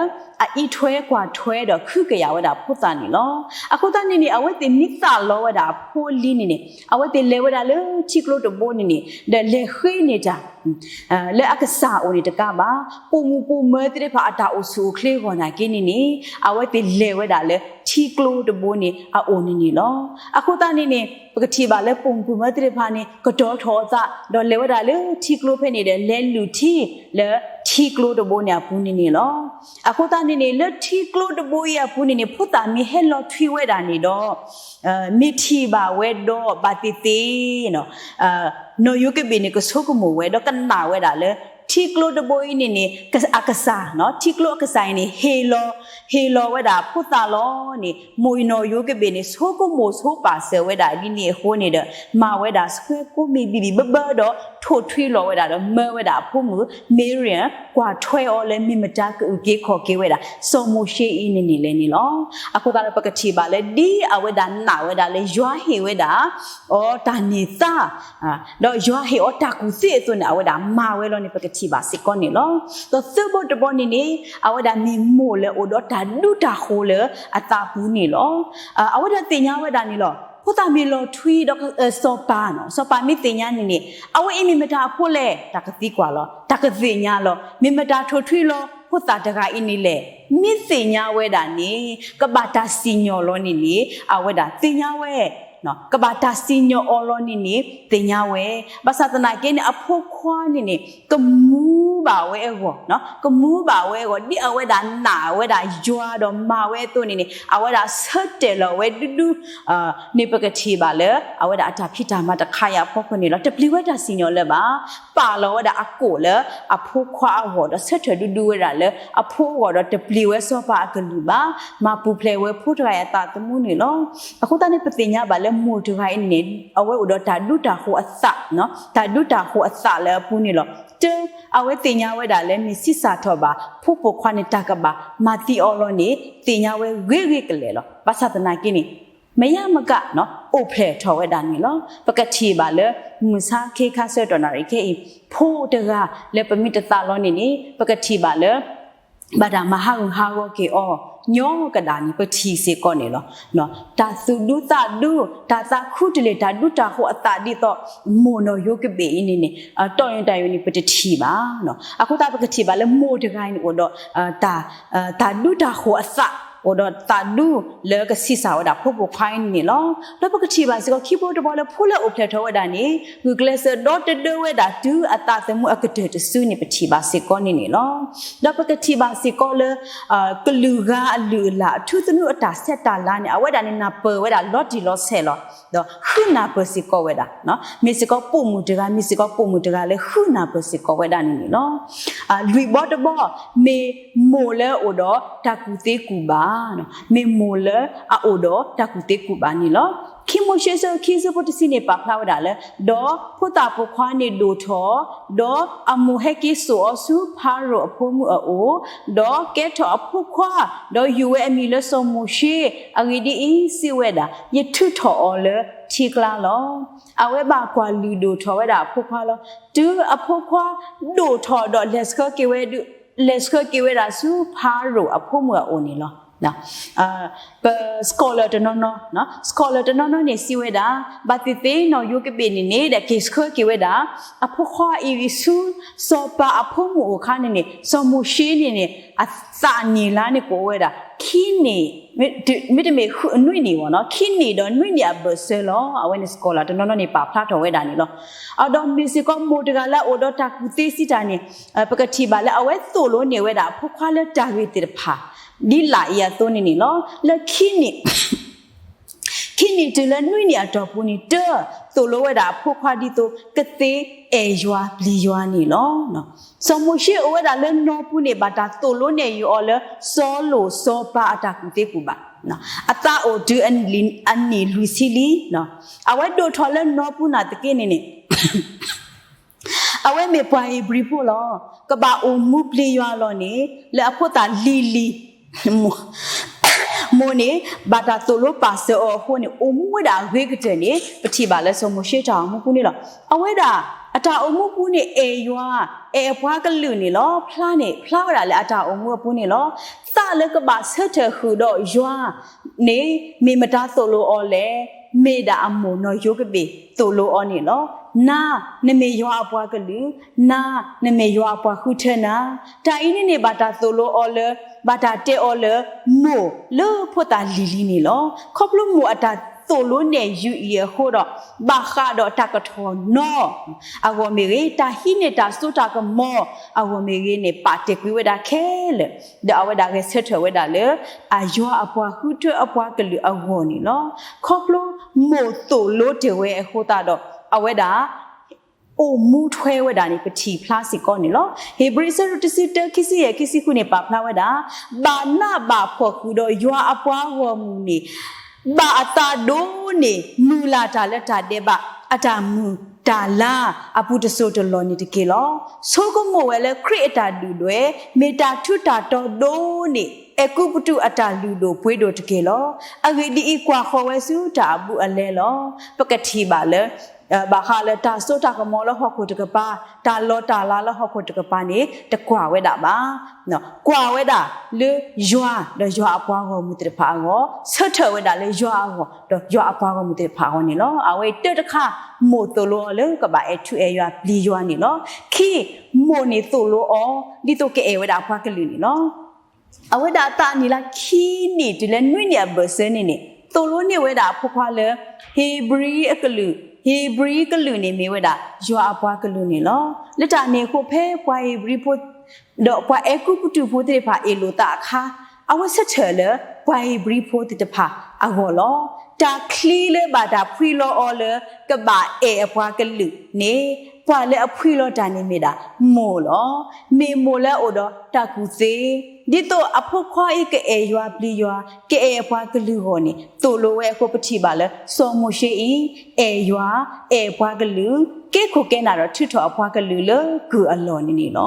အအံးထွဲကွၢ်ထွဲဒီးခုကယာ်ဝဲဒၣ်ဖိသၣ်န့ၣ်လီၤ. အဃိသတးန့ၣ်န့ၣ် အဝဲသ့ၣ်မ့ၢ်သးလီဝဲဒၣ်အဖိလံန့ၣ်န့ၣ် အဝဲသ့ၣ်လဲၤဝဲဒၣ်လၢထံကျိတဘိန့ၣ်န့ၣ် ဒီးလဲၤဃ့န့ၢ်တၢ် လၢအကစၢ်အအိၣ်န့ၣ်တကးဘၣ်, ပိာ်မုၣ်ပိာ်မၢၤသ့ၣ်တဖၣ်အတၢ်အိၣ်ဆူၣ်အိၣ်ချ့အဂီၢ်နာ်က့န့ၣ်န့ၣ်, အဝဲသ့ၣ်လဲၤဝဲဒၣ်လၢထံကျိတဘိန့ၣ်အအိၣ်န့ၣ်န့ၣ်လီၤ. အဃိသတးန့ၣ်န့ၣ် ပကထံၣ်ဘၣ်လၢပိာ်မုၣ်ပိာ်မၢၤသ့ၣ်တဖၣ်န့ၣ် ကတီၤထီၣ်အသး ဒီးလဲၤဝဲဒၣ်လၢထံကျိဖဲန့ၣ်ဒီး လဲၤလုၢ်ထံလၢထံကျိတဘိန့ၣ်အပူၤန့ၣ်န့ၣ်လီၤ. အဃိသတးန့ၣ်န့ၣ် လၢထံကျိတဘိအံၤအပူၤန့ၣ်န့ၣ် ဖိသၣ်မ့ၢ်ဟဲလီၤထွံဝဲဒၣ်န့ၣ်ဒီး မ့ၢ်ထံၣ်ဘၣ်ဝဲဒီးဘၣ်သ့ၣ်သ့ၣ် နီၣ်ယိၤကဘ့ၣ်န့ၣ် ကဆိကမိၣ်ဝဲ ဒီးကနၣ်ဝဲဒၣ်လၢ ထံကျိတဘိအံၤန့ၣ်န့ၣ် အကစၢ်, ထံကျိအကစၢ်အံၤန့ၣ် ဟ့ၣ်လီၤ, ဟ့ၣ်လီၤဝဲဒၣ်ဖိသၣ်လီၤန့ၣ် မိၢ်နီၣ်ယိၤကဘ့ၣ်န့ၣ် ဆိကမိၣ်ဆိပာ်စၢၤဝဲဒၣ်ဒ်န့ၣ်အဃိန့ၣ်ဒီး မၤဝဲဒၣ်ဆှၢကိးမံၤဘံၣ်ဘံၣ်ဘၢဘၢဒီး ထိၣ်ထွံလီၤဝဲဒၣ်ဒီး မၢဝဲဒၣ်အဖိမုၣ် Miriam ကွၢ်ထွဲအီၤလၢမ့ၢ်မတၤကအုၣ်က့ၤခီၣ်က့ၤဝဲဒၣ် စီၤမိၤၡ့အံၤန့ၣ်န့ၣ်လဲၣ်န့ၣ်လီၤ. အဃိသတးဒီး ပကထံၣ်ဘၣ်လၢ ဒ်အဝဲဒၣ်နာ်ဝဲဒၣ်လၢယွၤဟ့ၣ်ဝဲဒၣ် အီၤတၢ်န့ၢ်သါ ဒီးယွၤဟ့ၣ်အီၤတၢ်ကူၣ်သ့အသိးန့ၣ် အဝဲဒၣ်မၤဝဲလီၤန့ၣ် ပကထံၣ်ဘၣ်စ့ၢ်ကီးန့ၣ်လီၤ. ဒီးသၢဘီတဘီန့ၣ်န့ၣ် အဝဲဒၣ်မ့ၢ်မိၢ်လၢအိၣ်ဒီးတၢ်ဒူတၢ်ဃိၤလၢအသးပူၤန့ၣ်လီၤ. အဝဲဒၣ်သ့ၣ်ညါဝဲဒၣ်န့ၣ်လီၤ. ဖိသၣ်မ့ၢ်လီၤထွံဒီးစီၤပၤ, စီၤပၤမ့ၢ်သ့ၣ်ညါန့ၣ်န့ၣ် အဝဲအံၤမ့ၢ်မတၤအဖိလဲၣ် တၢ်ကသံကွၢ်လီၤ, တၢ်ကသ့ၣ်ညါလီၤ. မ့ၢ်မတၤထိၣ်ထွံလီၤဖိသၣ်တဂၤအံၤန့ၣ်လဲၣ် မ့ၢ်သ့ၣ်ညါဝဲဒၣ်န့ၣ် ကဘၣ်တၢ်စံၣ်ညီၣ်လီၤန့ၣ်န့ၣ် အဝဲဒၣ်သ့ၣ်ညါဝဲ ကဘၣ်တၢ်စံၣ်ညီၣ်အီၤလီၤန့ၣ်န့ၣ် သ့ၣ်ညါဝဲ. ဘၣ်ဆၣ်သနာ်က့န့ၣ် အဖိခွါန့ၣ်န့ၣ် ကမူဘၣ်ဝဲအဂီၢ်, ကမူဘၣ်ဝဲအဂီၢ် ဒ်အဝဲဒၣ်နာ်ဝဲဒၣ်ယွၤဒီးမၤဝဲအသိးန့ၣ်န့ၣ် အဝဲဒၣ်ဆၢတဲာ်လီၤဝဲဒူဒူ န့ၣ်ပကထံၣ်ဘၣ်လၢ အဝဲဒၣ်အတၢ်ဖံးတၢ်မၤတခါအံၤအဖီခိၣ်န့ၣ်လီၤ. တပျံၤဝဲတၢ်စံၣ်ညီၣ်လၢၤဘၣ်. ပာ်လီၤဝဲဒၣ်အကိာ်လၢအဖိခွါအဂီၢ်ဒီး ဆၢထၢၣ်ဒူဒူဝဲဒၣ်လၢအဖိအဂီၢ်ဒီး တပျံၤဝဲစီၤပၤအကလုၢ်ဘၣ်. မၤပူၤဖျဲးဝဲဖိတဂၤအံၤအသးသမူန့ၣ်လီၤ. အဃိသတးန့ၣ် ပသ့ၣ်ညါဘၣ်လၢမိၢ်တဂၤအံၤန့ၣ်န့ၣ် အဝဲအိၣ်ဒီးတၢ်ဒူတၢ်ဃိၤအသး, တၢ်ဒူတၢ်ဃိၤအသးလၢအပူၤန့ၣ်လီၤ. တၢ အဝဲသ့ၣ်ညါဝဲဒၣ်လၢမ့ၢ်ဆံးစၢ်ထီၣ်ဘၣ် ဖိပိာ်ခွါန့ၣ်တၢ်ကဘၣ်မၤသံအီၤလီၤန့ၣ် သ့ၣ်ညါဝဲဂ့ၤဂ့ၤကလဲာ်လီၤ. ဘၣ်ဆၣ်သနာ်က့န့ၣ် မ့ၢ်ယါမက အိၣ်ဖျဲၣ်ထီၣ်ဝဲဒၣ်န့ၣ်လီၤ. ပကထံၣ်ဘၣ်လၢ မုၢ်ဆါခ့ခါဆၢကတီၢ်နၣ်ရံၣ်ခဲအံၤ ဖိတဂၤလၢပမ့ၢ်တသးလီၤန့ၣ်န့ၣ် ပကထံၣ်ဘၣ်လၢ ဘၣ်တၢ်မၤဟးဂူာ်ဟးဂီၤက့ၤအီၤ ညီကဒၣ်န့ၣ် ပထံၣ်စ့ၢ်ကီးန့ၣ်လီၤ. တၢ်သူၣ်ဒူသးဒူ တၢ်သးခူတလ့ၢ် တၢ်ဒူတၢ်ဃိၤအသးဒ်သိး မိၢ်နီၣ်ယိၤကဘ့ၣ်အံၤန့ၣ်န့ၣ် တီၢ်ယိၤတၢ်ယိၤန့ၣ် ပတထံၣ်ဘၣ်. အဃိသတးပကထံၣ်ဘၣ်လၢမိၢ်တဂၤအံၤန့ၣ် အိၣ်ဒီး တၢ်ဒူတၢ်ဃိၤအသး, အိၣ်ဒီးသးဒူလၢကဆံးစၢ်ဝဲဒၣ်ဖိပိာ်ခွါအံၤန့ၣ်န့ၣ်လီၤ. ဒီးပကထံၣ်ဘၣ်စ့ၢ်ကီးခံဘီတဘီလၢဖိလၢအိၣ်ဖျဲၣ်ထီၣ်ဝဲဒၣ်န့ၣ် ဂုာ်ကျဲးစၢးဒီတဒၢဝဲဒၣ်တုၤအသးသမူအကတၢၢ်တစုန့ၣ် ပထံၣ်ဘၣ်စ့ၢ်ကီးန့ၣ်န့ၣ်လီၤ. ဒီးပကထံၣ်ဘၣ်စ့ၢ်ကီးလၢ ကလုာ်ဂၤအလုၢ်အလၢ် အထူသနူအတၢ်ဆဲးတၢ်လၤန့ၣ် အဝဲဒၣ်န့ၣ်နၢ်ပၢၢ်ဝဲဒၣ်လီၤတံၢ်လီၤဆဲးလီၤ. ဒီးဃုနၢ်ပၢၢ်စ့ၢ်ကီးဝဲဒၣ်, မ့ၢ်စ့ၢ်ကီးပိာ်မုၣ်တဂၤ မ့ၢ်စ့ၢ်ကီးပိာ်မုၣ်တဂၤလၢဃုနၢ်ပၢၢ်စ့ၢ်ကီးဝဲဒၣ်န့ၣ်န့ၣ်လီၤ. လွံၢ်ဘီတဘီ မ့ၢ်မိၢ်လၢအိၣ်ဒီးတၢ်ကူၣ်သ့ကူၣ်ဘၣ်, မ့ၢ်မိၢ်လၢအအိၣ်ဒီးတၢ်ကူၣ်သ့ကူၣ်ဘၣ်န့ၣ်လီၤ. ခံမိၤၡ့ဆၢခံဆၢဖိတဆံန့ၣ် ပာ်ဖျါဝဲဒၣ်လၢ ဒီးဖိသၣ်ပိာ်ခွါန့ၣ်ဒိၣ်ထီၣ်, ဒီးအမိၢ်ဟဲက့ၤစိာ်အီၤဆူဖၤရိၤအဖိမုၣ်အအိၣ်, ဒီးကဲထီၣ်အဖိခွါ, ဒီးယုၢ်ဝဲအမံၤလၢစီၤမိၤၡ့, အဂ့ၢ်ဒ်အံၤ, စံးဝဲဒၣ်, ယထုးထီၣ်အီၤလၢထံကျါလီၤ. အဝဲဘၣ်ကွၢ်လုၢ်ဒိၣ်ထီၣ်ဝဲဒၣ်အဖိခွါလီၤ. တုၤအဖိခွါဒိၣ်ထီၣ်ဒီးလဲၤဆှၢက့ၤဝဲဒၣ်, လဲၤဆှၢက့ၤဝဲဒၣ်ဆူဖၤရိၤအဖိမုၣ်အအိၣ်န့ၣ်လီၤ. ပ scholar တနီၤနီၤ, scholar တနီၤနီၤန့ၣ်စံးဝဲဒၣ်, ဘၣ်သ့ၣ်သ့ၣ်နီၣ်ယိၤကဘ့ၣ်န့ၣ်န့ၣ် ဒီးက့ၤဆှၢက့ၤဝဲဒၣ် အဖိခွါအံၤဆူ စီၤပၤအဖိမုၣ်အိၣ်အခါန့ၣ်န့ၣ် စီၤမိၤၡ့န့ၣ်န့ၣ် အသးနံၣ်လါန့ၣ်ကအိၣ်ဝဲဒၣ် ခံနံၣ်, မ့တမ့ၢ်နွံနံၣ်ဘၣ်နီၤ, ခံနံၣ်ဒီးနွံနံၣ်အဘၢၣ်စၢၤလီၤ. အဝဲန့ၣ် scholar တနီၤနီၤန့ၣ် ပာ်ဖျါထီၣ်ဝဲဒၣ်န့ၣ်လီၤ. အဒီးမ့ၢ်စ့ၢ်ကီးမိၢ်တဂၤလၢအအိၣ်ဒီးတၢ်ကူၣ်သ့စံးတၢ်န့ၣ် ပကထံၣ်ဘၣ်လၢအဝဲသိၣ်လိန့ၢ်ဝဲဒၣ်အဖိခွါလၢတၢ်ဂ့ၢ်သ့ၣ်တဖၣ် ဒ်လာ်အံၤအသိးန့ၣ်န့ၣ်လီၤ. လၢခံနံၣ် ခံနံၣ်တုၤလၢနွံနံၣ်အတီၢ်ပူၤန့ၣ် တၢ်သိၣ်လိဝဲဒၣ်အဖိခွါဒ်သိး ကသ့အဲၣ်ယွၤပျံၤယွၤန့ၣ်လီၤ. စီၤမိၤၡ့အိၣ်ဝဲဒၣ်လၢနီၢ်ပူၤန့ၣ် ဘၣ်တၢ်သိၣ်လိနဲၣ်ယုာ်အီၤလၢ စီၤလိာ်စီၤပၤအတၢ်ကူၣ်သ့ကူၣ်ဘၣ်, အသးအိၣ်တုၤအနံၣ်လွံၢ်ဆံလံ. အဝဲဒိၣ်ထီၣ်လၢနီၢ်ပူၤနာ်သက့န့ၣ်န့ၣ် အဝဲမ့ၢ်ပှၤဧ့ၤဘြံၤဖိလီၤ. ကဘၣ်အိၣ်မူပျံၤယွၤလီၤန့ၣ် လၢအဖိသၣ်လံၤလံၤ မိၢ်န့ၣ် ဘၣ်တၢ်သိၣ်လိပာ်စၢၤအီၤအဃိန့ၣ် အိၣ်မူဝဲဒၣ်အဂ့ၤကတၢၢ်န့ၣ် ပထံၣ်ဘၣ်လၢစီၤမိၤၡ့တၢ်အိၣ်မူပူၤန့ၣ်လီၤ. အဝဲဒၣ် အတၢ်အိၣ်မူပူၤန့ၣ် အဲၣ်ယွၤ အဲၣ်အပှၤကလုာ်န့ၣ်လီၤ. ဖျါန့ၣ် ဖျါဝဲဒၣ်လၢအတၢ်အိၣ်မူအပူၤန့ၣ်လီၤ. သးလၢကဘၣ်ဆၢထၢၣ်ဃုာ်ဒီးယွၤန့ၣ် မ့ၢ်မတၤသိၣ်လိအီၤလဲၣ်. မ့ၢ်ဒၣ်အမိၢ်နီၢ်ယိၤကဘ့ၣ်သိၣ်လိအီၤန့ၣ်လီၤ. နၤ နမ့ၢ်ယွၤအပှၤကလုာ်, နၤ နမ့ၢ်ယွၤအပှၤဃုထၢနၤ. တၢ်အံၤန့ၣ်န့ၣ် ဘၣ်တၢ်သိၣ်လိအီၤလၢ ဘၣ်တၢ်တဲအီၤလၢ မိၢ်လၢဖိသၣ်လံၤလံၤန့ၣ်လီၤ. ခီဖျိမိၢ်အတၢ်သိၣ်လိန့ၢ်ယုၢ်အံၤအဃိဒီး ဘၣ်ဃးဒီးတၢ်ကထီၣ်နီအဂီၢ်မ့ၢ်ဂ့ၤ, တၢ်ဟံးန့ၢ်တၢ်စိတၢ်ကမီၤအဂီၢ်မ့ၢ်ဂ့ၤန့ၣ် ပာ်တ့ၢ်ကွံာ်ဝဲဒၣ်ခဲလၢာ်, ဒီးအဝဲဒၣ်ဂဲၤဆၢထၢၣ်ဝဲဒၣ်လၢ အယွၤအပှၤဃုထၢအပှၤကလုာ်အဂီၢ်န့ၣ်လီၤ. ခီဖျိမိၢ်သိၣ်လိတ့ၢ်ဝဲအဃိသတးဒီး အဝဲဒၣ် အိၣ်မူထွဲဝဲဒၣ်န့ၣ် ပထံၣ်ဖျါစ့ၢ်ကီးန့ၣ်လီၤ. ဧ့ၤဘြံၤ အဆၢဒိၣ်တဆံတၢ ခံဆံယဲၢ် ခံဆံဃုန့ၣ် ပာ်ဖျါဝဲဒၣ်, ဘၣ်နးဘၣ်ဖှီၣ်ဃုာ်ဒီးယွၤအပှၤဂီၢ်မုၢ်န့ၣ် ဘၣ်အသးဒိၣ်န့ၢ် မုာ်လၤတၢ်လၢတၢ်ဒဲးဘး အတၢ်မုာ်တၢ်လၤအပူၤတစိၤတလီၢ်န့ၣ်တက့ၢ်လီၤ. ဆိကမိၣ်ဝဲလၢခရံာ်အတၢ်ဒုၣ်ဒွဲၣ် မ့ၢ်တၢ်ထူးတၢ်တီၤဒိၣ်န့ၢ် အဲၤကူပတူးအတၢ်လုၢ်ဒိၣ်ပှ့ၤဒိၣ်တက့ၢ်လီၤ. အဂ့ၢ်ဒ်အံၤ, ကွၢ်ဃီၤဝဲဆူတၢ်အဘူးအလဲလီၤ. ပကထံၣ်ဘၣ်လၢ ဘၣ်ဃးလၢတၢ်စိတၢ်ကမီၤလၢဟီၣ်ခိၣ်တကပၤ, တၢ်လီၤတၢ်လၤလၢဟီၣ်ခိၣ်တကပၤန့ၣ် တကွၢ်ဝဲဒၣ်ဘၣ်. ကွၢ်ဝဲဒၣ်လၢယွၤဒီးယွၤအပှၤဂီၢ်မုၢ်သ့ၣ်တဖၣ်အဂီၢ်, ဆၢထၢၣ်ဝဲဒၣ်လၢယွၤအဂီၢ် ဒီးယွၤအပှၤဂီၢ်မုၢ်သ့ၣ်တဖၣ်အဂီၢ်န့ၣ်လီၤ. အဝဲအံၤတၢတခါ, မိၢ်သိၣ်လိအီၤလၢကဘၣ်အဲၣ်ထူအဲၣ်ယွၤပျံၤယွၤန့ၣ်လီၤ. ခံ, မိၢ်န့ၣ်သိၣ်လိအီၤ ဒ်သိးကအဲၣ်ဝဲဒၣ်အပှၤကလုာ်န့ၣ်လီၤ. အဝဲဒၣ်အသးနံၣ်လၢခံနံၣ်တုၤလၢနွံနံၣ်အဘၢၣ်စၢၤန့ၣ်န့ၣ် သိၣ်လိန့ၢ်ဝဲဒၣ်အဖိခွါလၢ ဧ့ၤဘြံၤအကလုာ်, ဧ့ၤဘြံၤကလုာ်န့ၣ်မ့ၢ်ဝဲဒၣ် ယွၤအပှၤကလုာ်န့ၣ်လီၤ. လၢတၢ်န့ၣ်အဃိ ဖဲပှၤဧ့ၤဘြံၤဖိ ဒီးပှၤအဲၤကူပတူးဖိသ့ၣ်တဖၣ်အ့ၣ်လိာ်သးအခါ, အဝဲဆၢထၢၣ်လၢပှၤဧ့ၤဘြံၤဖိသ့ၣ်တဖၣ်အဂီၢ်လီၤ. တၢ်ချံလၢဘၣ်တၢ်ဖှံလီၤအီၤလၢကဘၣ်အဲၣ်အပှၤကလုာ်န့ၣ် ပှၤလၢအဖှံလီၤတၢ်န့ၣ်မ့ၢ်ဒၣ်မိၢ်လီၤ. မ့ၢ်မိၢ်လၢအအိၣ်ဒီးတၢ်ကူၣ်သ့, ဒ်သိးအဖိခွါအံၤကအဲၣ်ယွၤပျံၤယွၤ, ကအဲၣ်အပှၤကလုာ်အဂီၢ်န့ၣ် သိၣ်လိဝဲအဃိ ပထံၣ်ဘၣ်လၢ စီၤမိၤၡ့အံၤ အဲၣ်ယွၤ, အဲၣ်ပှၤကလုာ်, က့ၤခိၣ်က့ၤနၢ်ဒီးထုးထီၣ်အပှၤကလုာ်လၢကုၢ်အလီၢ်န့ၣ်န့ၣ်လီၤ.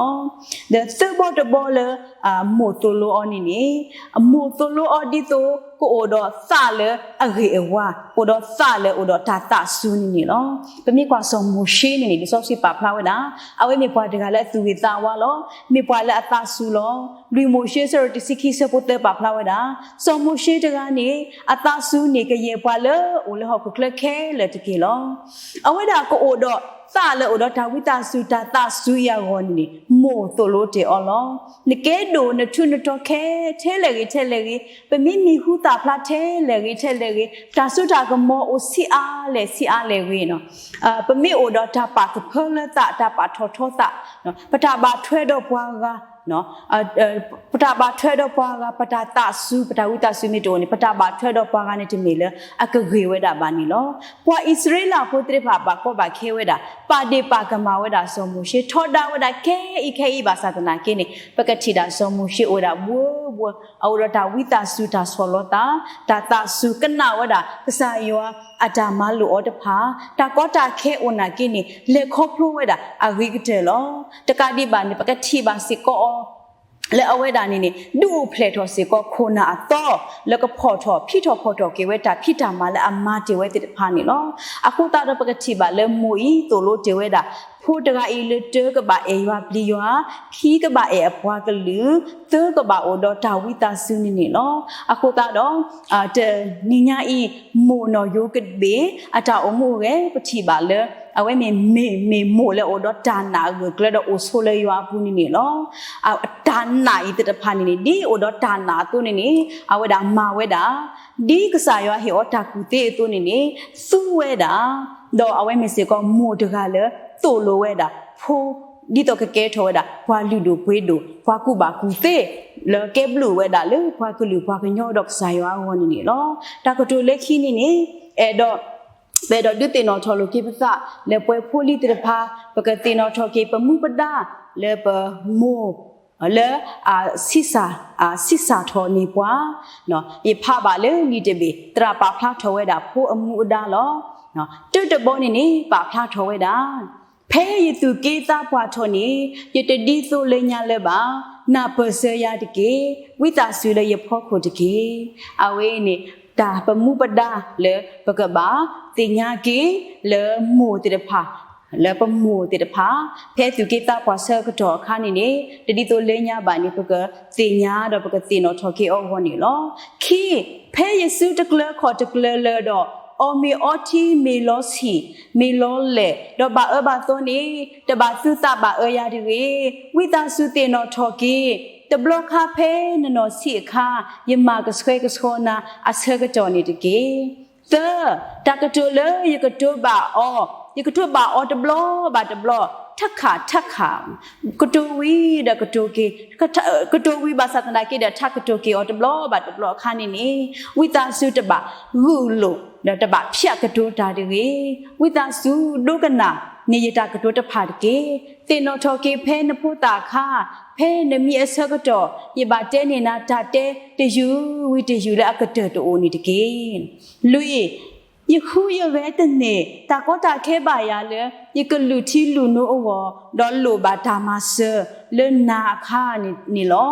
ဒီးသၢဘီတဘီလၢ မိၢ်သိၣ်လိအီၤန့ၣ်န့ၣ်, မိၢ်သိၣ်လိအီၤဒ်သိးကအိၣ်ဒီးသးလၢအဂ့ၤအဝါ, အိၣ်ဒီးသးလၢအိၣ်ဒီးတၢ်သးစူၤန့ၣ်န့ၣ်လီၤ. ပမ့ၢ်ကွၢ်စီၤမိၤၡ့န့ၣ်န့ၣ် လံာ်စီဆှံပာ်ဖျါဝဲဒၣ်, အဝဲမ့ၢ်ပှၤတဂၤလၢအသူၣ်ဂ့ၤသးဝါလီၤ. မ့ၢ်ပှၤလၢအသးစူၤလီၤ. လွံၢ်မိၤၡ့ အဆၢဒိၣ်တဆံခံ အဆၢဖိသၢပာ်ဖျါဝဲဒၣ်, စီၤမိၤၡ့တဂၤန့ၣ် အသးစူၤန့ၢ်ကယဲၢ်ပှၤလၢအအိၣ်လၢဟီၣ်ခိၣ်ချၢခဲလၢာ်တက့ၢ်လီၤ. အဝဲဒၣ်ကအိၣ်ဒီးသးလၢအိၣ်ဒီးတၢ်ဝံသးစူၤ တၢ်သးစူၤအံၤအဂီၢ်န့ၣ်န့ၣ် မိၢ်သိၣ်လိတ့ၢ်အီၤလီၤ. နကဲဒိၣ်နထူးနတီၤခဲထဲလဲၣ်ဂ့ၤထဲလဲၣ်ဂ့ၤ, ပမ့ၢ်မံၤဟူသၣ်ဖျါထဲလဲၣ်ဂ့ၤထဲလဲၣ်ဂ့ၤ, တၢ်စိတၢ်ကမီၤအိၣ်ဆံးအါလဲၣ်ဆံးအါလဲၣ်ဂ့ၤန့ၣ်, ပမ့ၢ်အိၣ်ဒီးတၢ်ပာ်ကဖၢလၢသး, တၢ်ပာ်ထီၣ်ထီသး, ပတၢ်ဘၣ်ထွဲဒီးပှၤဂၤ ပတၢ်ဘၣ်ထွဲဒီးပှၤဂၤ, ပတၢ်သးစူၤ, ပတၢ်ဝံသးစူၤမ့ၢ်တအိၣ်န့ၣ် ပတၢ်ဘၣ်ထွဲဒီးပှၤဂၤန့ၣ်တမ့ၢ်လၢအကဂ့ၤဝဲဒၣ်ဘၣ်န့ၣ်လီၤ. ပှၤအံၣ်စရ့လးဖိသ့ၣ်တဖၣ်ဘၣ်ကီဘၣ်ခဲဝဲဒၣ်, ပာ်ဒ့ၣ်ပာ်ကမၣ်ဝဲဒၣ်စီၤမိၤၡ့, ထီဒါဝဲဒၣ်ခဲအံၤခဲအံၤဘၣ်ဆၣ်သနာ်က့န့ၣ် ပကထံၣ်ဒၣ်စီၤမိၤၡ့အိၣ်ဝဲဒၣ်ဘှီဘှီ, အအိၣ်ဒီးတၢ်ဝံသးစူၤ တၢ်ဆီၣ်လီၤသး, တၢ်သးစူၤကနၣ်ဝဲဒၣ်ကစၢ်ယွၤအတၢ်မၤလိာ်အီၤတဖၣ်, တၢ်ကီတၢ်ခဲအိၣ်နာ်က့န့ၣ် လဲၤခီဖျိဝဲဒၣ်အဂ့ၤကတၢၢ်လီၤ. တကးဒံးဘၣ်န့ၣ် ပကထံၣ်ဘၣ်စ့ၢ်ကီးအီၤ လၢအဝဲဒၣ်န့ၣ်န့ၣ် ဒုးအိၣ်ဖျဲၣ်ထီၣ်စ့ၢ်ကီးခိၣ်နၢ်အသီ လၢကဖီၣ်ထီၣ်ဖံးထီၣ်ဖီၣ်ထီၣ်က့ၤဝဲတၢ်ဖံးတၢ်မၤလၢအမၤတ့ၢ်ဝဲသ့ၣ်တဖၣ်န့ၣ်လီၤ. အဃိသတးဒီးပကထံၣ်ဘၣ်လၢမိၢ်အံၤသိၣ်လိတ့ၢ်ဝဲဒၣ် ဖိတဂၤအံၤလၢတၢကဘၣ်အဲၣ်ယွၤပျံၤယွၤ, ခံကဘၣ်အဲၣ်အပှၤကလုာ်, သၢကဘၣ်အိၣ်ဒီးတၢ်ဝံသးစူၤန့ၣ်န့ၣ်လီၤ. အဃိသတးဒီး တနံၤညါအံၤ မိၢ်နီၢ်ယိၤကဘ့ၣ် အတၢ်အိၣ်မူအိၣ်ဂဲၤ ပထံၣ်ဘၣ်လၢ အဝဲမ့ၢ် မ့ၢ် မ့ၢ်မိၢ်လၢအိၣ်ဒီးတၢ်နာ်အဂၢၢ်ကျၢၤဒီးအိၣ်ဆိးလၢယွၤအပူၤန့ၣ်န့ၣ်လီၤ. တၢ်နာ်အံၤသ့ၣ်တဖၣ်န့ၣ်န့ၣ် ဒ်အိၣ်ဒီးတၢ်နာ်အသိးန့ၣ်န့ၣ် အဝဲဒၣ်မၤဝဲဒၣ် ဒ်ကစၢ်ယွၤဟ့ၣ်အီၤတၢ်ကူၣ်သ့အသိးန့ၣ်န့ၣ် သူဝဲဒၣ်, ဒီးအဝဲမ့ၢ်စ့ၢ်ကီးမိၢ်တဂၤလၢ သိၣ်လိဝဲဒၣ် ဖိ ဒ်သိးကကဲထီၣ်ဝဲဒၣ် ပှၤလုၢ်ဒိၣ်ပှ့ၤဒိၣ် ပှၤကူၣ်ဘၣ်ကူၣ်သ့ လၢကဲဘျုးဝဲဒၣ်လၢပှၤကလုာ်ပှၤကညီဒီးကစၢ်ယွၤအဂီၢ်န့ၣ်န့ၣ်လီၤ. တၢ်ကတိၤလၢခံန့ၣ်န့ၣ် အဲၣ်ဒိး ပအဲၣ်ဒိးဒုးသ့ၣ်နီၣ်ထီၣ်လိာ်က့ၤပသး လၢပှဲၤဖိလံၤသ့ၣ်တဖၣ် ပကသ့ၣ်နီၣ်ထီၣ်က့ၤပမူပဒါ လၢပမိၢ် လၢ ဆံးစၢ်ထီၣ်န့ၢ်ပှၤ, ယဖးဘၣ်လၢလံာ်တဘ့ၣ် သရၣ်ပာ်ဖျါထီၣ်ဝဲဒၣ်ဖိအမူအဒါလီၤ. တၢတဘီန့ၣ်န့ၣ် ပာ်ဖျါထီၣ်ဝဲဒၣ် ဖဲယသူၣ်က့သးပှၢ်ထီၣ်န့ၣ် ယတဒ်သိးလၢညါလၢၤဘၣ်, နၢ်ပၢၢ်စၢၤယၤတက့ၢ်, ဝံသးစူၤလၢယဖီခိၣ်တက့ၢ်. အဝဲအံၤန့ၣ် တၢ်ပမူပဒါလၢပကဘၣ်သ့ၣ်ညါက့ၤ လၢမိၢ်သ့ၣ်တဖၣ် လၢပမိၢ်သ့ၣ်တဖၣ် ဖဲသူၣ်က့သးပှၢ်ဆၢကတီၢ်အခါန့ၣ်န့ၣ် တဒ်သိးလၢညါဘၣ်န့ၣ် ပကသ့ၣ်ညါဒီးပကသ့ၣ်နီၣ်ထီၣ်က့ၤအီၤအဂီၢ်န့ၣ်လီၤ. ခံ, ဖဲယစုတကျၢၤခီၣ်တကျၢၤလၢၤဒီး အီၣ်မ့ၤအီထံမ့ၢ်လီၤဆံၣ် မ့ၢ်လီၤလဲၣ် ဒီးဘၣ်အၢဘၣ်သီန့ၣ် တဘၣ်သူသးဘၣ်အၢယၤတဂ့ၤ. ဝံသးစူၤသ့ၣ်နီၣ်ထီၣ်က့ၤ တဘျီခါဖဲနနီၢ်ဆံးအခါ ယမၤကဆှဲကဆှီနၤအဆၢကတီၢ်န့ၣ်တက့ၢ်. သၢ, တၢ်ကတိၤလၢယကတိၤဘၣ်အီၤ, ယကတိၤဘၣ်အီၤတဘျီဘၣ်တဘျီ, ထးခးထးခး, ကတိၤဝံၤဒီးကတိၤက့ၤ, ကတိၤဝံၤဘၣ်ဆၣ်သနာ်က့ဒီး ထးကတိၤက့ၤအီၤတဘျီဘၣ်တဘျီအခါန့ၣ်န့ၣ် ဝံသးစူၤတဘၣ်ဂုာ်လိာ် ဒီးတဘၣ်ဖျးကတိၤတၢ်တဂ့ၤ. ဝံသးစူၤဒိကနၣ်န့ၢ်ယတၢ်ကတိၤတဖၣ်တက့ၢ်. သ့ၣ်နီၣ်ထီၣ်က့ၤဖဲနဖိသၣ်အခါ, ဖဲနမံအဆၢကတီၢ် ယဘၣ်တဲန့ၢ်နၤတၢ်တဲတယုၢ်ဝံၤတယုၢ်လၢအကတၢၢ်တအိၣ်န့ၣ်တက့ၢ်. လွံၢ်, ယဃုယဂဲၤတန့ၢ် တၢ်ကီတၢ်ခဲဘၣ်ယၤလၢ ယကလုၢ်ထံလုၢ်နိအဂီၢ် ဒီးလိၣ်ဘၣ်တၢ်မၤစၢၤလၢနၤအခါန့ၣ်လီၤ.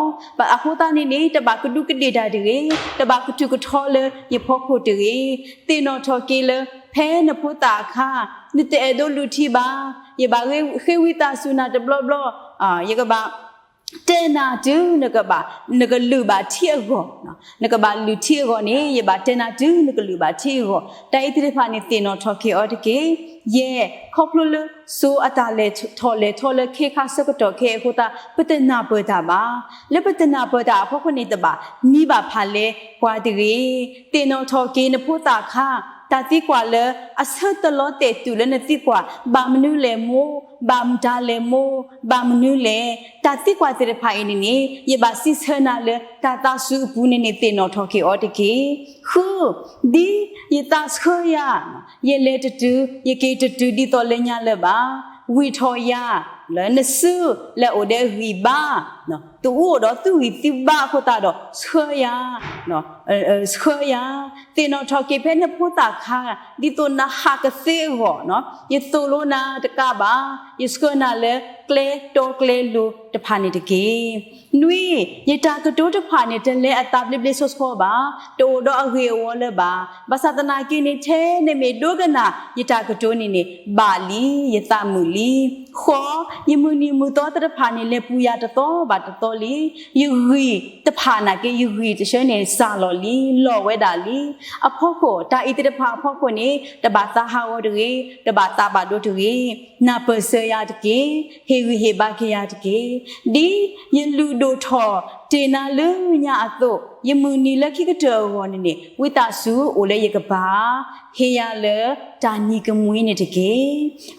အဃိသတးန့ၣ်န့ၣ် တဘၣ်ကဒူးကဒ့ၣ်တၢ်တဂ့ၤ, တဘၣ်ကထူၣ်ကထီလၢယဖီခိၣ်တဂ့ၤ. သ့ၣ်နီၣ်ထီၣ်က့ၤလၢ ဖဲနဖိသၣ်အခါ နတအဲၣ်ဒိးလုၢ်ထံဘၣ်, ယဘၣ်ဃ့ဝံသးစူၤနၤတဘျီဘျီ, ယကဘၣ် တဲနၤတုၤနကဘၣ်, နကလုၢ်ဘၣ်ထံအဂီၢ်, နကဘၣ်လုၢ်ထံအဂီၢ်န့ၣ် ယဘၣ်တဲနၤတုၤနကလုၢ်ဘၣ်ထံအဂီၢ်. တၢ်အံၤသ့ၣ်တဖၣ်န့ၣ် သ့ၣ်နီၣ်ထီၣ်က့ၤအီၤတက့ၢ်. ယဲၢ်, ခီဖျိလၢစိၤအတၢ်လဲၤထီၣ်လဲၤထီလၢခ့ခါဆၢကတီၢ်ခဲအံၤအဃိသတး ပတနၢ်ပၢၢ်တၢ်ဘၣ်. လၢပတနၢ်ပၢၢ်တၢ်အဖီခိၣ်န့ၣ် တဘၣ်မံဘၣ်ဖးလဲပှၤတဂ့ၤ. သ့ၣ်နီၣ်ထီၣ်က့ၤနဖိသၣ်အခါ တၢ်သံကွၢ်လၢအဆၢတလီၤတဲာ်တုၤလၢနသံကွၢ် ဘၣ်မနုၤလဲၣ်မိၢ်, ဘၣ်မတၤလဲၣ်မိၢ်, ဘၣ်မနုၤလဲၣ်. တၢ်သံကွၢ်သ့ၣ်တဖၣ်အံၤန့ၣ်န့ၣ် ယဘၣ်စံးဆၢနၤလၢတၢ်သးစူၤအပူၤန့ၣ်န့ၣ် သ့ၣ်နီၣ်ထီၣ်က့ၤအီၤတက့ၢ်. ဃု, ဒ်ယသးဆှၢယၤ, ယလဲၤတတုၤ ယက့ၤတတုၤဒ်သိးလၢညါလၢၤဘၣ်. ဝံၢ်ထီၣ်ယၤ လၢနစုလၢအအိၣ်ဒီးဂံၢ်ဘါ တအိၣ်ဒီးသုဂံၢ်သုဘါအဃိသတးဒီး ဆှၢယၤ, ဆှၢယၤ, သ့ၣ်နီၣ်ထီၣ်က့ၤဖဲနဖိသၣ်ခါ ဒ်သိးနဟးကသ့အဂီၢ်, ယသိၣ်လိနၤတကးဘၣ်, ယဆှၢနၤလၢကျဲတီကျဲလိၤတဖၣ်န့ၣ်တက့ၢ်. နွံ, ယတၢ်ကတိၤတဖၣ်န့ၣ် တလဲၤအသးဘျ့ဘျ့ဆှီဆှီဘၣ်, တအိၣ်ဒီးအဂ့ၢ်အဝီလၢၤဘၣ်. ဘၣ်ဆၣ်သနာ်က့န့ၣ် ထဲနမ့ၢ်ဒိကနၣ်ယတၢ်ကတိၤန့ၣ်န့ၣ် ဘၣ်လံ, ယသးမုာ်လံ. ဃိး, ယမုၢ်နံၤမုၢ်သီသ့ၣ်တဖၣ်န့ၣ် လဲၤပူၤယၤတသီဘၣ်တသီလံ. ယဂံၢ်တဖၣ်နာ်က့ ယဂံၢ်တဆၢန့ၣ် စၢ်လီၤလံ, လီၤဝဲဒၣ်လံ. အဖီခိၣ် တၢ်အံၤသ့ၣ်တဖၣ်အဖီခိၣ်န့ၣ် တဘၣ်သးဟးဂီၤတဂ့ၤ, တဘၣ်သးဘၣ်ဒိတဂ့ၤ, နၢ်ပၢၢ်စၢၤယၤတက့ၢ်, ဟ့ၣ်ဂံၢ်ဟ့ၣ်ဘါက့ၤယၤတက့ၢ်. ဒ်ယလုၢ်ဒိၣ်ထီၣ်တ့ၢ်နၤလၢညါအသိး, ယမုၢ်နံၤလၢခံကတၢၢ်အဂီၢ်န့ၣ်န့ၣ် ဝံသးစူၤအိၣ်လၢယကပၤ, ဟ့ၣ်ယၤလၢတၢ်နံၤကမှံန့ၣ်တက့ၢ်.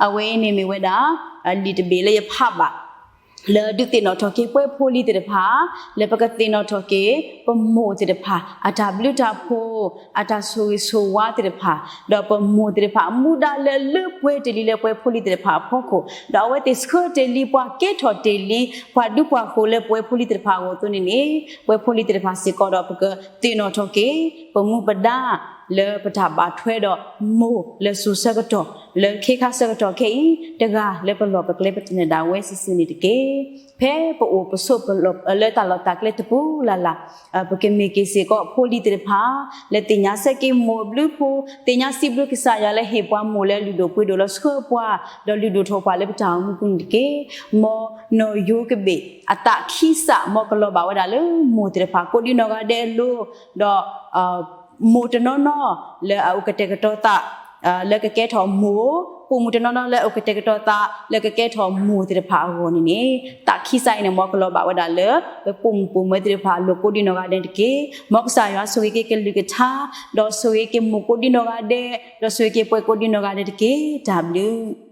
အဝဲအံၤန့ၣ်မ့ၢ်ဝဲဒၣ် လံာ်တဘ့ၣ်လၢယဖးဘၣ် လၢဒုးသ့ၣ်နီၣ်ထီၣ်က့ၤပှၤဖိလံၤသ့ၣ်တဖၣ်, လၢပကသ့ၣ်နီၣ်ထီၣ်က့ၤ ပမိၢ်သ့ၣ်တဖၣ် အတၢ်ဘျုးတၢ်ဖှိၣ်, အတၢ်ဆိၣ်ဂ့ၤဆိၣ်ဝါသ့ၣ်တဖၣ်, ဒီးပမိၢ်သ့ၣ်တဖၣ် မူဒါလၢအလၢပှဲၤတ့ၢ်လံလၢပှၤဖိလံၤသ့ၣ်တဖၣ်အဖီခိၣ်, ဒီးအဝဲသ့ၣ်ဆှၢတ့ၢ်လံပှၤ ကဲထီၣ်တ့ၢ်လံ ပှၤဒူပှၤယိၤလၢပှၤဖိလံၤသ့ၣ်တဖၣ်အဂီၢ်အသိးန့ၣ်န့ၣ်, ပှၤဖိလံၤသ့ၣ်တဖၣ်စ့ၢ်ကီးဒီး ပကသ့ၣ်နီၣ်ထီၣ်က့ၤ ပမူပဒါ လၢပတၢ်ဘၣ်ထွဲဒီးမိၢ်လၢစိၤဆၢကတီၢ် လၢခ့ခါဆၢကတီၢ်ခဲအံၤ တဂၤလၢပလီၢ်ပကျဲပသနၢၣ်ဒၣ်ဝဲစုာ်စုာ်န့ၣ်တက့ၢ်. ဖဲပအိၣ်ပဆိးပလီၢ်လၢတၢ်လီၢ်တၢ်ကျဲတပူၤလၢ်လၢ်, ပကမ့ၢ်က့ၤစ့ၢ်ကီးဖိလံၤသ့ၣ်တဖၣ် လၢသ့ၣ်ညါဆၢက့ၤမိၢ်အဘျုးအဖှိၣ်, သ့ၣ်ညါစံးဘျုးကစၢ်ယွၤလၢဟ့ၣ်ပှၤမိၢ်လၢလုၢ်ဒိၣ်ပှ့ၤဒိၣ်လီၤဆှၢပှၤ, ဒီးလုၢ်ဒိၣ်ထီၣ်ပှၤလၢပတၢ်အိၣ်မူပူၤန့ၣ်တက့ၢ်. မ်နီၢ်ယိၤကဘ့ၣ် အသးခံစး မ်ကလီၤဘၣ်ဝဲဒၣ်လၢမိၢ်သ့ၣ်တဖၣ် ကိးဒံနီၢ်ဂၤဒဲးအလိၤ, ဒီး မိၢ်တနီၤနီၤလၢအအိၣ်ကတဲာ်ကတီၤသး လၢကကဲထီၣ်မိၢ်, ပိာ်မုၣ်တနီၤနီၤလၢအအိၣ်ကတဲာ်ကတီၤသး လၢကကဲထီၣ်မိၢ်သ့ၣ်တဖၣ်အဂီၢ်န့ၣ်န့ၣ်, သးခံစးအံၤန့ၣ် မ်ကလီၤဘၣ်ဝဲဒၣ်လၢ ပပိာ်မုၣ်ပိာ်မၢၤသ့ၣ်တဖၣ်အလိၤကိးဒံနီၢ်ဂၤဒဲးတက့ၢ်. မ်ကစၢ်ယွၤဆိၣ်ဂ့ၤက့ၤကလုၢ်ကထါ, ဒီးဆိၣ်ဂ့ၤက့ၤမိၢ်ကိးဒံနီၢ်ဂၤဒဲး, ဒီးဆိၣ်ဂ့ၤက့ၤပှၤကိးဒံနီၢ်ဂၤဒဲးတက့ၢ်. တၢ်ဘျုး